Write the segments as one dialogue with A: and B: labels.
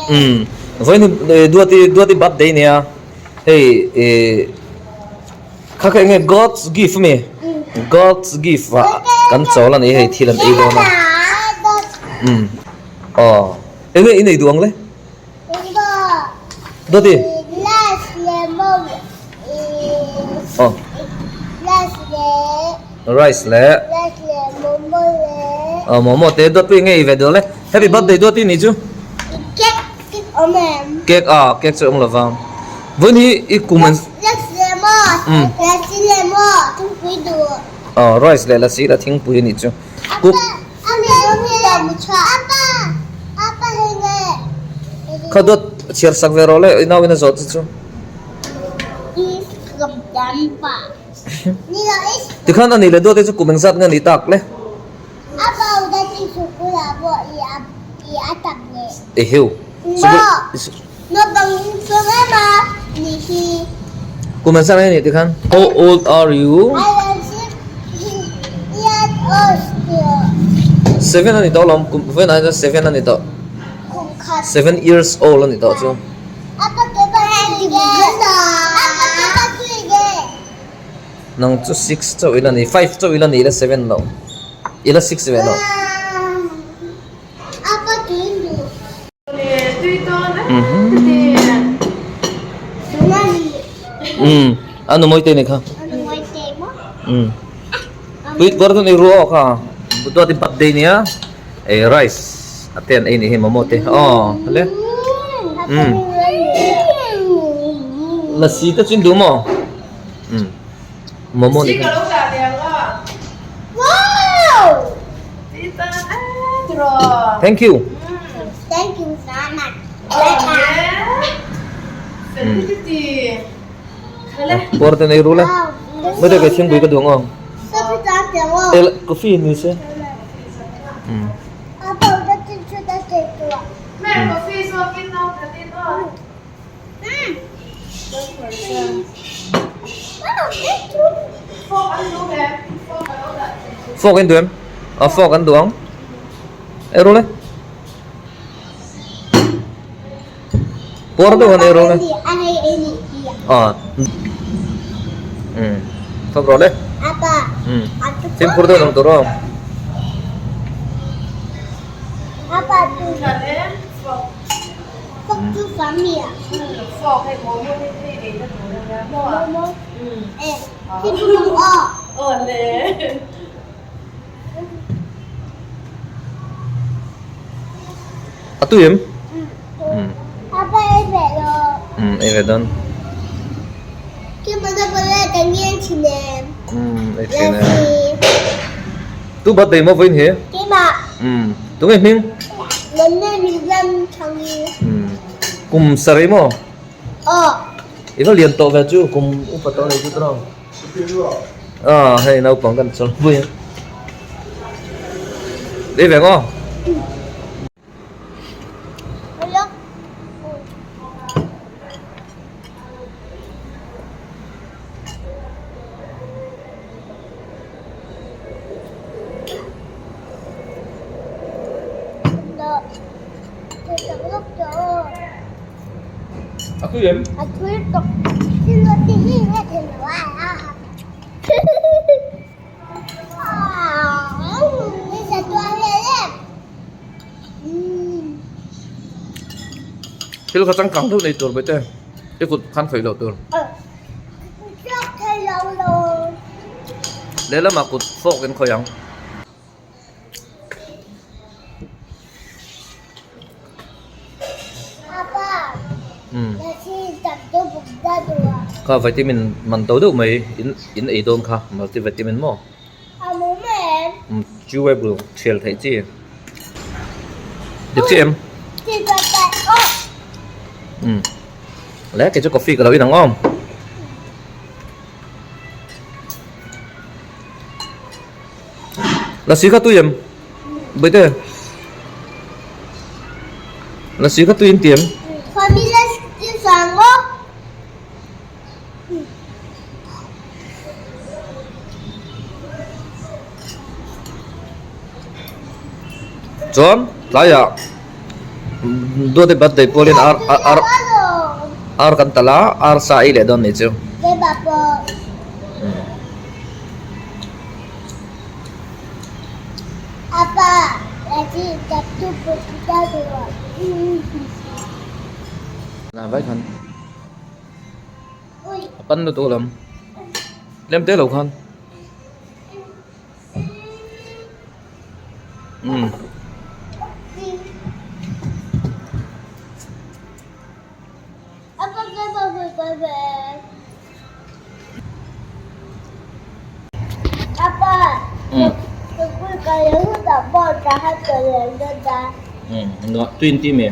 A: Umm vawiin hi Duati Duati birthday nia hei ih kha kha enge God's gift ami God's gift ah kan chawl a ni hei thil an ei dawn a umm aw enge i nei duh ang le Duati aw rice leh aw momo te Duatpui enge i ve duh ang le happy birthday Duati ni chu cake a cake chu awm lo vang vawiin hi i kum an aw rice leh lasi leh thingpui a nih chu cook Kha dawt chhiar sak ve rawh le i nau in a zawh che chu. Tikhan a nih leh dawt hi chu kum engzat nge ni tak le? Eheu. Kum engzat nge ni tikhan? How old are you? Seven a ni tawh alawm kum vawiinah hian seven a ni tawh. Seven years old a ni tawh chu. Nang chu six chauh ila ni five chauh ila ni ila seven lo ila six ve lo. Umm a nu mawi te ni kha umm pui kawr chu ni ru aw kha duat in birthday nia ei rice a te an ei ni hi momo te aw le umm lassi te chu in duh maw umm momo ni kha. Thank you.
B: Thank you so much.
A: Puar te nei ru le. Mai te kai thingpui ka duh ang aw. El coffee ni se. Fork in duh em? A fork an duh ang. Ei ru le. Puar deuh an ei ru le. A. Um. Fork rawh le. Um. Fimkhur deuh ang tur aw. A tui em? Umm ei ve dawn. Umm ei thin e. Tu birthday maw vawiin hi? Umm tunge hming? Umm kum sarih maw? I va lian tawh ve chu kum upa tawh nei chu tawh. Ah hei naupang kan chawl pui a. Ei ve maw? A tui em?
B: A tui tawk. Thil lo ti hi nge thei lo a.
A: Thil kha changkang deuh nei tur mai te i kut khan khawih loh tur. Lehlamah kut fawk in khawih ang. Kha vitamin man to deuh mai in in ei dawn kha multivitamin maw chewable thial theih chi dik chiah em le kei chu coffee ka lo in ang aw. Lassi kha tui em? Bawihte Lassi kha tui in ti em? Chuan tlaiah. Duati birthday pawlin ar ar ar kan talh a, ar sa ei leh dawn nih chu. Vai khan a pan lutuk lam tlem te lo khan. Umm. Umm tui ti mi.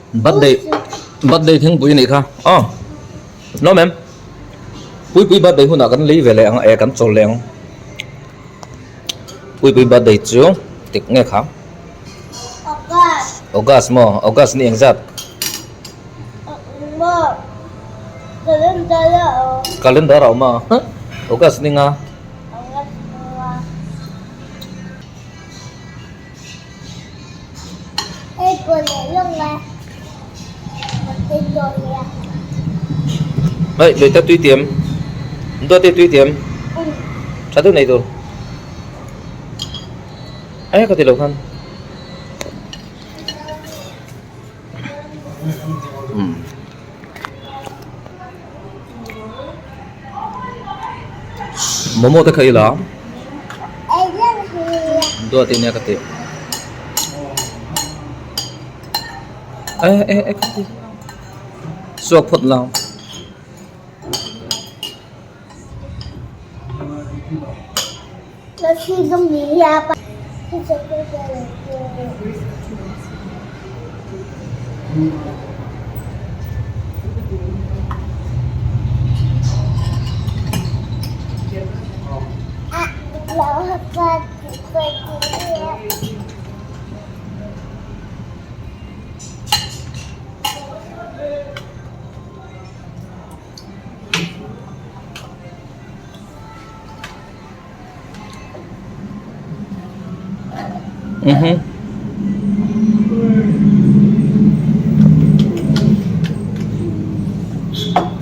A: Birthday birthday thingpui anih kha aw lawm em puipui birthday hunah kan lei ve leh ang e kan chawl leh ang puipui birthday chu tik nge kha August maw August ni engzat calendar a awm a August ni nga. Hei lui te tui tiam dawt te tui tiam tha deuh nei tur e ka ti lo khan Momo te kha ila duat ania ka ti e e e ka ti suak phawt la. Mhm.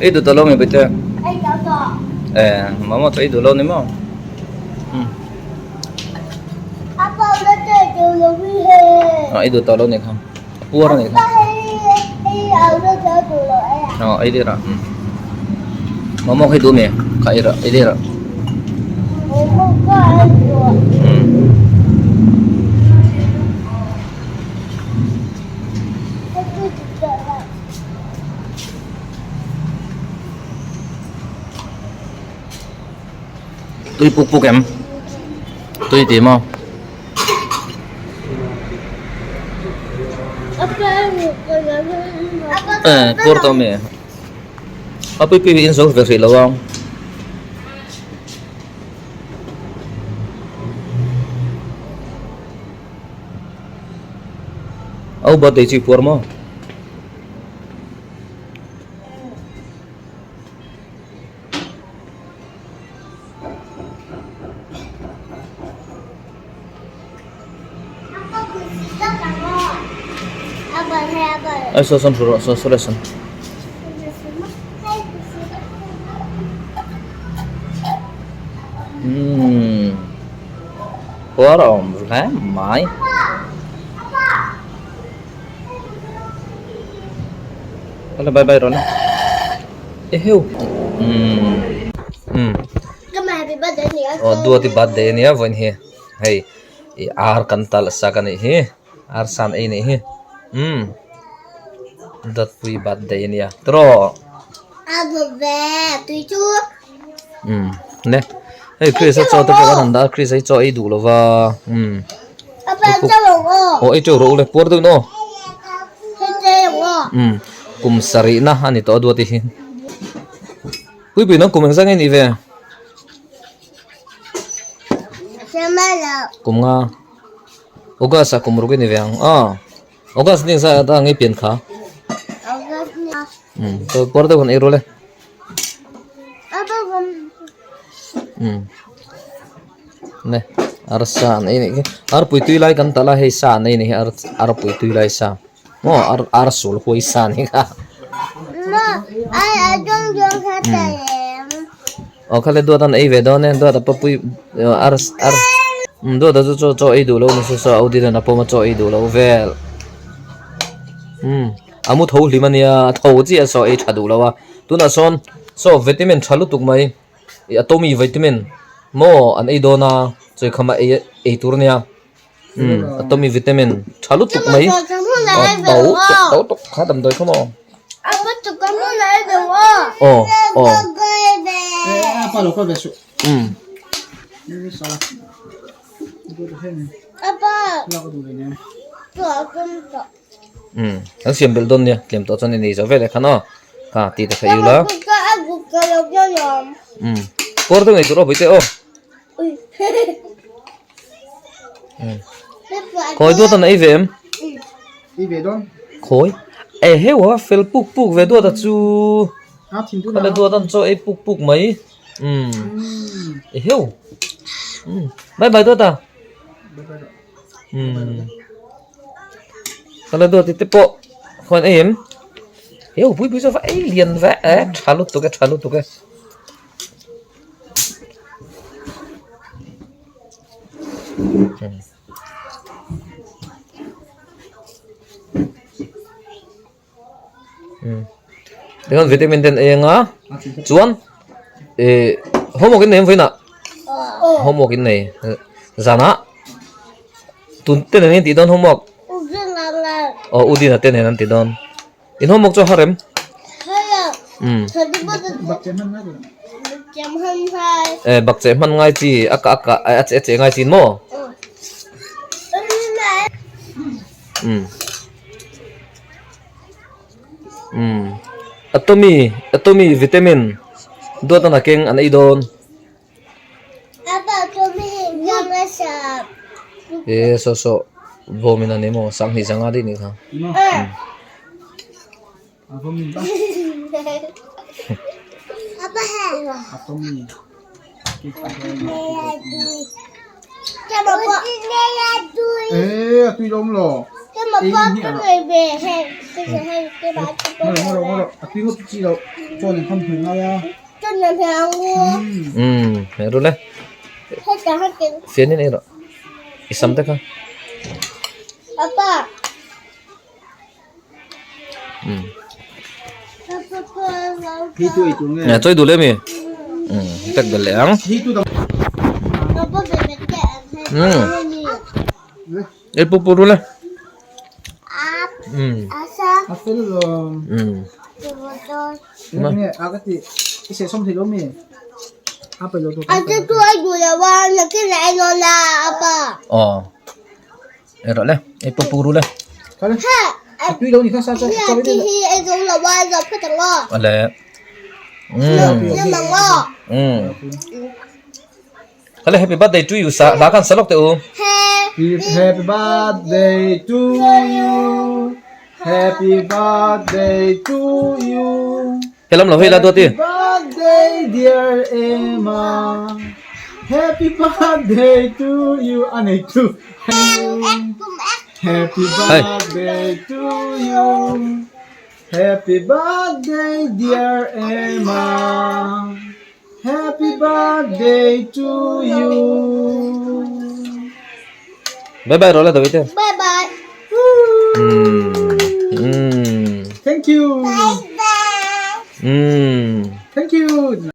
A: Ei duh tawh lo mi bete. Eh, mama chu ei duh lo ni maw? Um. Ah, ei duh tawh lo ni kha. A puar a nih kha. Aw ei lir ah um. Momo khi duh mi kha ei rawh ei lir ah. Um. Tui puk puk em? Tui ti maw? Eh, pur tawh mi. A pui pui in zo ve hrih lo a. Au birthday chu i puar maw? Ai saw sawn hrû rawh saw saw lesson. Umm puar a awm hle mai. Hala bye bye rawh le. Eheu umm umm aw duati birthday ania vawiin hi hei ih ar kan talh sak anih hi ar san ei anih hi umm dawtpui birthday ania tiraw umm ne hei Chris a chaw te pawh kan han dah a Chris a hi chaw ei duh lova umm aw ei teuh rawh u le puar deuhin aw umm kum sarihna a ni tawh a duati hi. Puipui nang kum engzah nge nih ve? Kum nga. August ah kum ruk i ni ve ang aw. August ni engzah ah nge pian kha? Umm puar deuh han ei rual e. Umm ne arsa an ei nih khi arpui tui lai kan talh a hei sa an ei nih hi arpui tui lai sa. Maw ar ar sul huai sa ni kha. Aw khale duat an ei ve dawn e duat a papui ar ar duat a chu chaw chaw ei duh lo ni saw saw a udin an a pawm a chaw ei duh lo vel a mu tho hlim ania a tho chiah saw ei tha duh lo a tunah sawn saw vitamin tha lutuk mai a tawmi vitamin maw an ei dawn a chawi khama ei ei tur ania. Umm a tawmi vitamin tha lutuk mai aw to tuk to tuk kha damdawi kha maw aw aw umm umm an siam belh dawn nia tlem tawh chuan i nei zo veleh khan aw kha tih te kha i ula umm kawr deuh nei tur aw bawihte aw. Khawi duat an ei ve em?
C: Ei ve dawn.
A: Khawi? E heu a fel puk puk ve duat a chu. Khala duat an chaw ei puk puk mai. Umm. E heu. Umm. Bye bye duat a. Umm. Khala duat te pawh khawn ei em? Heu pui pui chu va ei lian ve e tha lutuk e tha lutuk e. Tikhan vitamin ten ei anga chuan ih homework in nei ang vawiinah homework in nei zanah tun te nen an tih dawn homework aw u Dina te nen an ti dawn. In homework chu a har em? Umm. Eh bak cheh hman ngai chi a kah a kah a cheh a cheh ngai chin maw? Umm. Umm. Atomy atomy vitamin duat a keng an ei dawn. Eh saw saw vawmin a ni maw sanghnih zanga daih nih kha. Umm hmeh rul e fian in ei rawh i sam te kha umm chawi duh leh mi umm pack belh leh ang umm ei pawh pawh rul e umm umm. Aw ei rawh le ei pawh pawh rul e awle umm umm Kale happy birthday to you sa hla khan sa lawk teh u.
C: Happy birthday to you Happy birthday to you
A: Helam lo hei la duat i.
C: Happy birthday dear Emma Happy birthday to you a nei tu Happy birthday to you Happy birthday dear Emma Happy birthday to you.
A: Bye bye rawh la David.
B: Bye bye.
A: Mm.
C: Thank you.
B: Bye bye.
A: Mm.
C: Thank you.